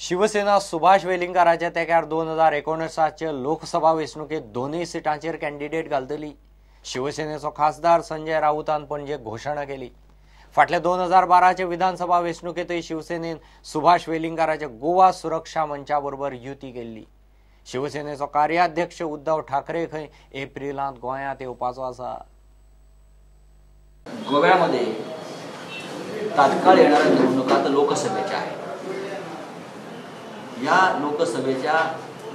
शिवसेना सुभाष वेलिंगकाराच्या तेंक्यार 2019चे लोकसभा वेंचणुकेंत दोनूय सिटांचेर कॅन्डिडेट घालतली. शिवसेनेचो खासदार संजय राऊतान पणजे घोशणा केली. फाटल्या 2012चे विधानसभा वेंचणुकेंतय शिवसेनेन सुभाष वेलिंगकाराच्या गोवा सुरक्षा मंचा बरोबर युती केल्ली. शिवसेनेचो कार्याध्यक्ष उद्धव ठाकरे खंय एप्रिलांत गोंयांत येवपाचो आसा. गोव्यामध्ये तात्काळ येणाऱ्या निवडणुका तर लोकसभेच्या आहेत. या लोकसभेच्या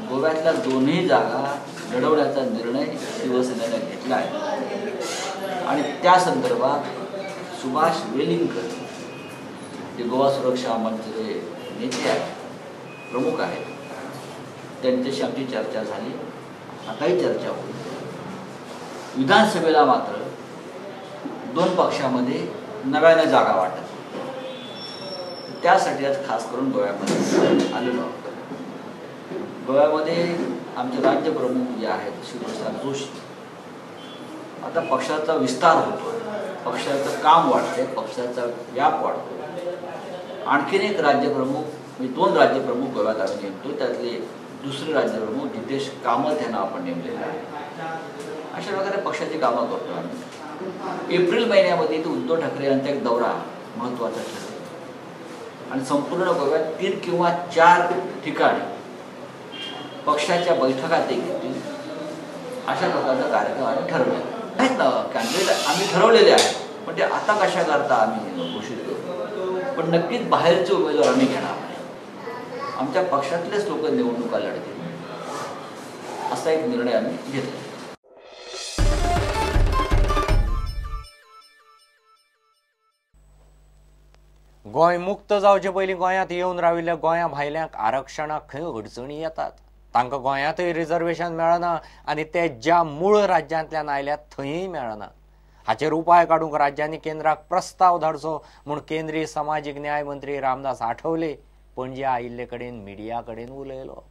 गोव्यातल्या दोन्ही जागा लढवण्याचा निर्णय शिवसेनेने घेतला आहे आणि त्या संदर्भात सुभाष वेलिंगकर जे गोवा सुरक्षा मंचचे नेते आहेत, प्रमुख आहेत, त्यांच्याशी आमची चर्चा झाली, आताही चर्चा होईल. विधानसभेला मात्र दोन पक्षामध्ये नव्याने जागा वाटत, त्यासाठी आज खास करून गोव्यामध्ये आलेलो आहोत. गोव्यामध्ये आमचे राज्यप्रमुख जे आहेत शिवप्रसाद जोशी, आता पक्षाचा विस्तार होतो, पक्षाचं काम वाढते, पक्षाचा व्याप वाढतो. आणखीन एक राज्यप्रमुख म्हणजे दोन राज्यप्रमुख गोव्यात आम्ही नेमतो, त्यातले दुसरे राज्यप्रमुख जितेश कामत यांना आपण नेमलेलं आहे. अशा प्रकारे पक्षाची कामं करतो आम्ही. एप्रिल महिन्यामध्ये इथे उद्धव ठाकरे यांचा एक दौरा महत्त्वाचा ठरेल आणि संपूर्ण गोव्यात 3 किंवा 4 ठिकाणी पक्षाच्या बैठका ते घेतील, अशा प्रकारचा कार्यक्रम आम्ही ठरवलेला आहेत ना. कॅन्डिडेट आम्ही ठरवलेले आहेत, पण ते आता कशा करता आम्ही घोषित करू, पण नक्कीच बाहेरचे उमेदवार आम्ही घेणार नाही, आमच्या पक्षातलेच लोक निवडणुका लढतील असा एक निर्णय आम्ही घेतला. गोंय मुक्त जावचे पयलीं गोंयांत येवन राविल्ल्या गोंया भायल्यांक आरक्षणाक खंय अडचणी येतात. तांकां गोंयांतय रिजर्वेशन मेळना आनी ते ज्या मूळ राज्यांतल्यान आयल्यात थंयय मेळना. हाचेर उपाय काडूंक राज्यांनी केंद्राक प्रस्ताव धाडचो म्हूण केंद्रीय समाजीक न्याय मंत्री रामदास आठवले पणजे आयिल्ले कडेन मिडिया कडेन उलयलो.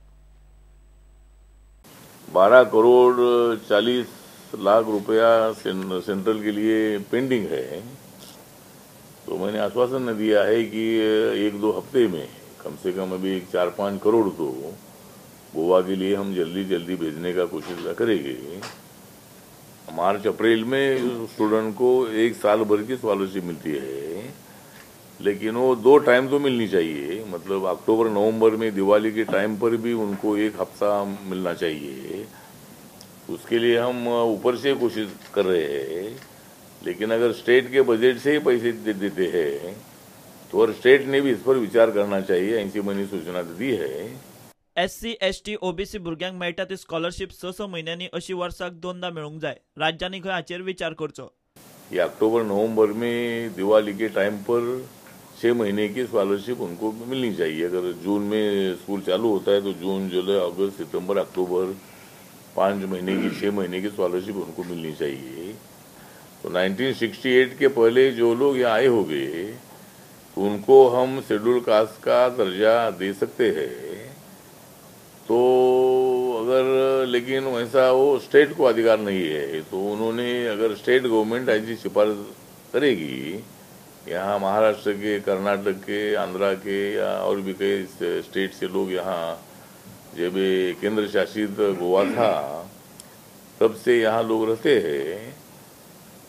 12 करोड़ 40 लाख रुपया सेंट्रल के लिए पेंडिंग है, तो मैंने आश्वासन दिया है कि 1-2 हफ्ते में कम से कम अभी 4-5 करोड़ तो गोवा के लिए हम जल्दी जल्दी भेजने का कोशिश करेंगे. मार्च अप्रैल में स्टूडेंट को 1 साल भर की स्कॉलरशिप मिलती है, लेकिन वो 2 टाइम तो मिलनी चाहिए. मतलब अक्टूबर नवंबर में दिवाली के टाइम पर भी उनको 1 हफ्ता मिलना चाहिए. उसके लिए हम ऊपर से कोशिश कर रहे हैं, लेकिन अगर स्टेट के बजट से ही पैसे दे देते हैं तो और स्टेट ने भी इस पर विचार करना चाहिए, ऐसी मैंने सूचना दी है. एससी एसटी ओबीसी भुरग्यांक मेळटा ती स्कॉलरशीप 6-6 म्हयन्यांनी अशी वर्साक 2दा मेळूंक जाय. राज्यांनी खंय हाचेर विचार करचो. ये अक्टूबर नवंबर में दिवाली के टाइम पर 6 महीने की स्कॉलरशिप उनको मिलनी चाहिए. अगर जून में स्कूल चालू होता है तो जून, जुलाई, अगस्त, सितंबर, अक्टूबर 5 महीने की 6 महीने की स्कॉलरशिप उनको मिलनी चाहिए. तो 1968 के पहले जो लोग यहाँ आए हो गए तो उनको हम शेड्यूल कास्ट का दर्जा दे सकते हैं. तो अगर लेकिन वैसा वो स्टेट को अधिकार नहीं है, तो उन्होंने अगर स्टेट गवर्नमेंट ऐसी सिफारिश करेगी, यहाँ Maharashtra K, Karnataka K, Andhra K या और भी कई स्टेट से लोग यहाँ, जब केंद्र शासित गोवा था तब से यहाँ लोग रहते हैं,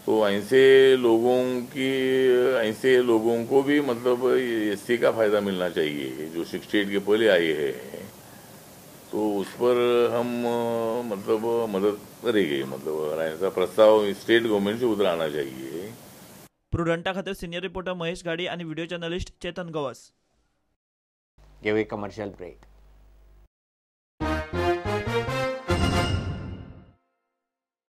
तो ऐसे लोगों को भी मतलब एससी का फायदा मिलना चाहिए जो 68 के पहले आए हैं, तो उस पर हम मतलब मदद करेंगे. मतलब ऐसा प्रस्ताव स्टेट गवर्नमेंट से उधर आना चाहिए. प्रुडंटा खातीर सिनियर रिपोर्टर महेश गाडी आणि व्हिडिओ जर्नलिस्ट चेतन गवस. घेऊया कमर्शियल ब्रेक.